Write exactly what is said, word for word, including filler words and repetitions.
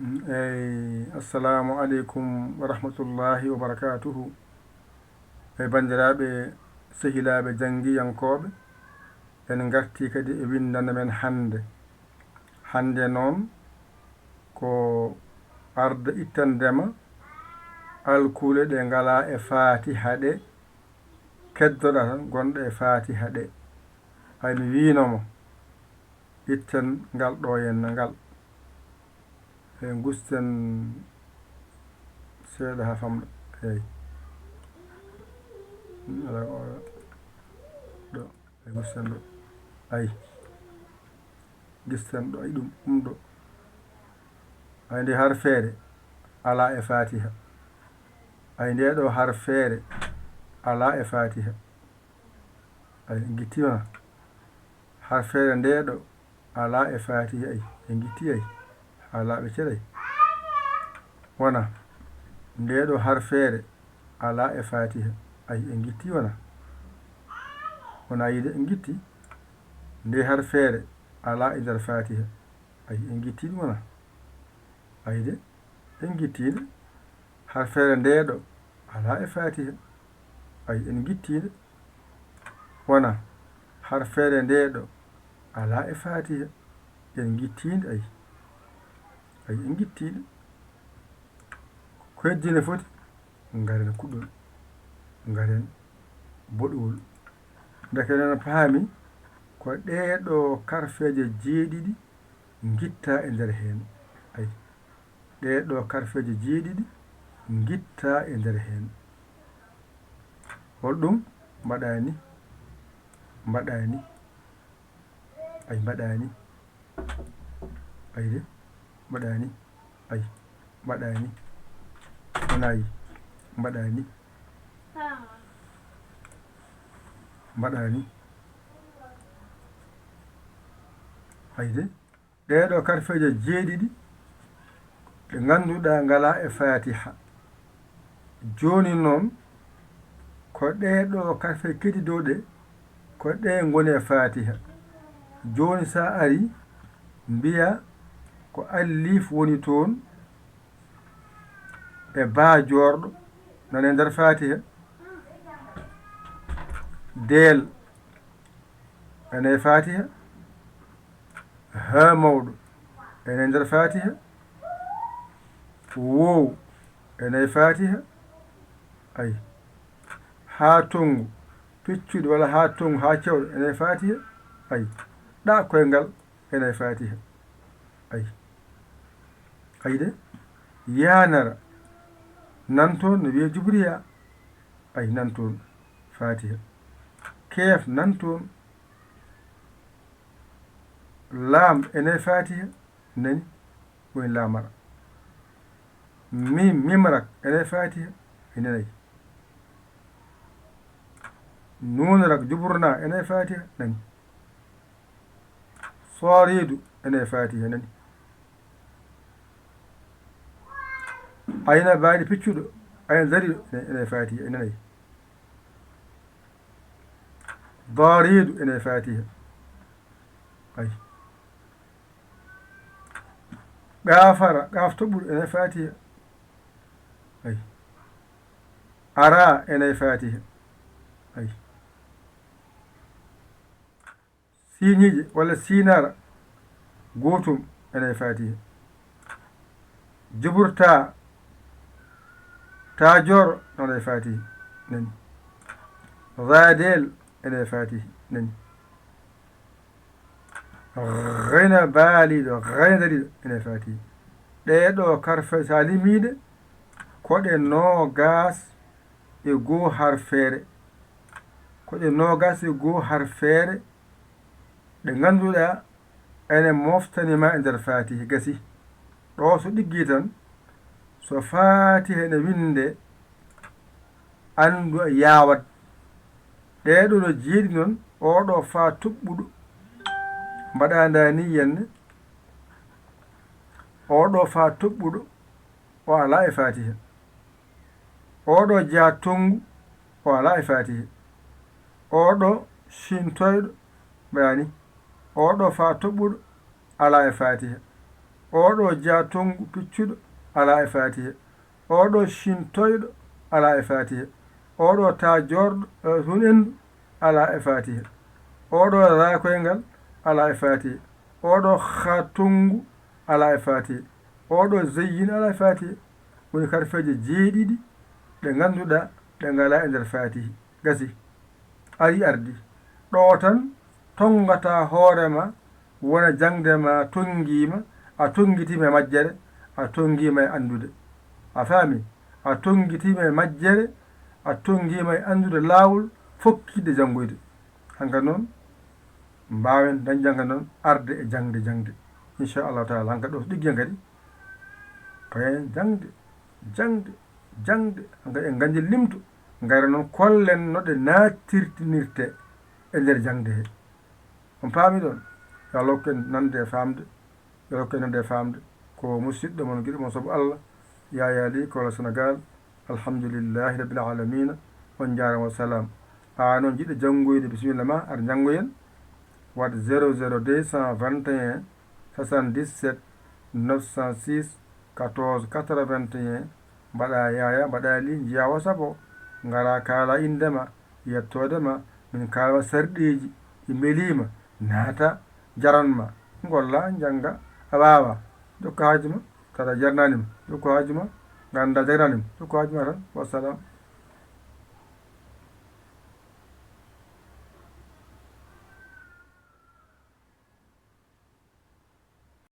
Eyi, assalamu aleykum wa rahmatullahi wa barakatuhu. E banndiraaɓe, sehilaaɓe janngiyankooɓe, en ngartii kadi e winndannde men hannde. Hannde noon ko arde ittandema alkule ɗe ngalaa e Faatiha ɗe keddoɗaa tan gonɗe e Faatiha ɗe. Hay mi wiino mo, itten ngal ɗo henna ngal. E gusten seeɗa haa famɗa. Eyi. Ala o ɗo. E gusten ɗo. Ayi. Gusten ɗo, ayi ɗum, ɗum ɗo. Ay nde harfeere alaa e Faatiha. Ay nde ɗo harfeere alaa e Faatiha. Ay, en ngitti wona. Harfeere nde ɗo alaa e Faatiha ay. En ngitti ay. Alaa ɓe ceray. Wona. Nde ɗo harfeere alaa e Faatiha. Ay, en ngitti wona. Wona yiide en ngitti. Nde harfeere alaa e nder Faatiha. Ay, en ngitti ɗum wona. Ay de, en ngitti nde. Harfeere nde ɗo alaa e Faatiha. Ay, en ngitti nde. Wona. Harfeere nde ɗo alaa e Faatiha. En ngitti nde ay. Ay, en ngitti nde. Ko heddi ne foti? Ngaren kuɗol. Ngaren boɗowol. Ndeke noon paami ko ɗee ɗo karfeeje jeeɗiɗi ngitta e nder heen. Ay, ɗee ɗo karfeeje jeeɗiɗi ngitta e nder heen. Holɗum mbaɗaa ni? Mbaɗaa ni? Ay, mbaɗaa ni? Ay de, mbaɗaa ni? Ay, mbaɗaa ni? Wonaa yi, mbaɗaa ni? Mbaɗaa ni? Ay de, ɗee ɗo karfeeje jeeɗiɗi ɗe ngannduɗaa ngalaa e Faatiha. Jooni noon, ko ɗee ɗo karfe keddidooɗe, ko ɗe ngoni e Faatiha. Jooni, so a arii, mbiyaa ko alliif woni toon, e baa joorɗo, nana e nder Faatiha, deel, ene e Faatiha, haa mawɗo, ene e nder Faatiha, woow, ene e Faatiha, ay, haa tonngu, piccuɗo walla haa tonngu, haa cewɗo, ene e Faatiha, ay, ɗa koyngal, ene e Faatiha, ay, ay de, yaanara, nan toon, no wiyee jubriya, ay, nan toon, Faatiha, keef, nan toon, laam, ene e Faatiha, nani, woni laamara. Miim, miimara, ene e Faatiha, e nanay. Nuunara, juburna, ene e Faatiha, nani. Sooriidu, ene e Faatiha, nani. Ayna baali piccuɗo, ayna dariiɗo, ene, ene e Faatiha, e nanay. Daariidu, ene e Faatiha. Ay. Gaafara, gaaf toɓɓuɗo, ene e Faatiha. Ay. Araa, ene e Faatiha. Ay. Siiniije walla siinaara, gootum, ene e Faatiha. Juburtaa, taajoor, ene e Faatiha. Nani. Zaadeel, ene e Faatiha. Nani. Gayna baaliiɗo, gayna dariiɗo, ene e Faatiha. Ɗee ɗo karfe, so a limii ɗe, ko ɗe noogaas e goo harfeere. Ko ɗe noogaas e goo harfeere ɗe ngannduɗaa ene mooftani ma e nder Faatiha. Gasi. Ɗo so ɗiggii tan, so Faatiha ene winndee, anndu a yaawat. Ɗee ɗo no jeeɗi noon, oo ɗo faa toɓɓuɗo, mbaɗaa ndaa ni yenne, oo ɗo faa toɓɓuɗo, o alaa e Faatiha. Oo ɗo jeyaa tonngu, o alaa e Faatiha. Oo ɗo sintoyɗo, mbaɗaa ni. Oo ɗo faa toɓɓuɗo, alaa e Faatiha. Oɗo jaa tongu piccuɗo alaa e faatiha. Oɗo shin toyɗo alaa e faatiha. Oɗo taa jorɗo, eh, hun endu alaa e faatiha. Oɗo raa koyngal alaa e faatiha. Oɗo haa tongu alaa e faatiha. Oɗo zayyin alaa e faatiha. Woni harfeeje jeeɗiɗi ɗe ngannduɗaa ɗe ngalaa e nder faatiha. Gasi. Ari ardi. Ɗo tan tongata hoore ma, wona jaŋde ma tongiima, a tongitiima e majjere, a tongiima e anndude. A faami? A tongitiima e majjere, a tongiima e anndude laawol fokkitde janngoyde. Hankadi noon, mbaawen dañde hankadi noon arde e jaŋde, jaŋde. Inchallahu taala, hankadi ɗo so ɗiggi hankadi, payen jaŋde, jaŋde, jaŋde. Hankadi en nganndi limto, ngara noon kollen no ɗe naatirtinirte e nder jaŋde he. On paami ɗon? Yo Allah hokku en nande e faamde. Yo Allah hokku en nande e faamde. Ko musiɗɗo mon, giɗo mon sabu Allah, Yaya Ly, Koola Senegaal. Alhamdulillahi Rabbil Aalamiina. On njaaraama, wa salaam. A noon jiɗɗo janngoyde, bisimilla ma, ar janngoyen. Waɗ zéro zéro deux cent vingt et un soixante-dix-sept neuf cent six quatorze quatre-vingt-un. Mbaɗa Yaya, mbaɗa Ly, njiya WhatsApp o. Ngara kaala innde ma, yettoode ma, min kaala sarɗiiji ɗi mbeliima, naata, jaran ma. Ngolla, njannga, a waawa. Jokka haaju ma, tawa jarnaani ma. Jokka haaju ma, ngannda jarnaani ma. Jokka haaju ma tan. Wa salaam.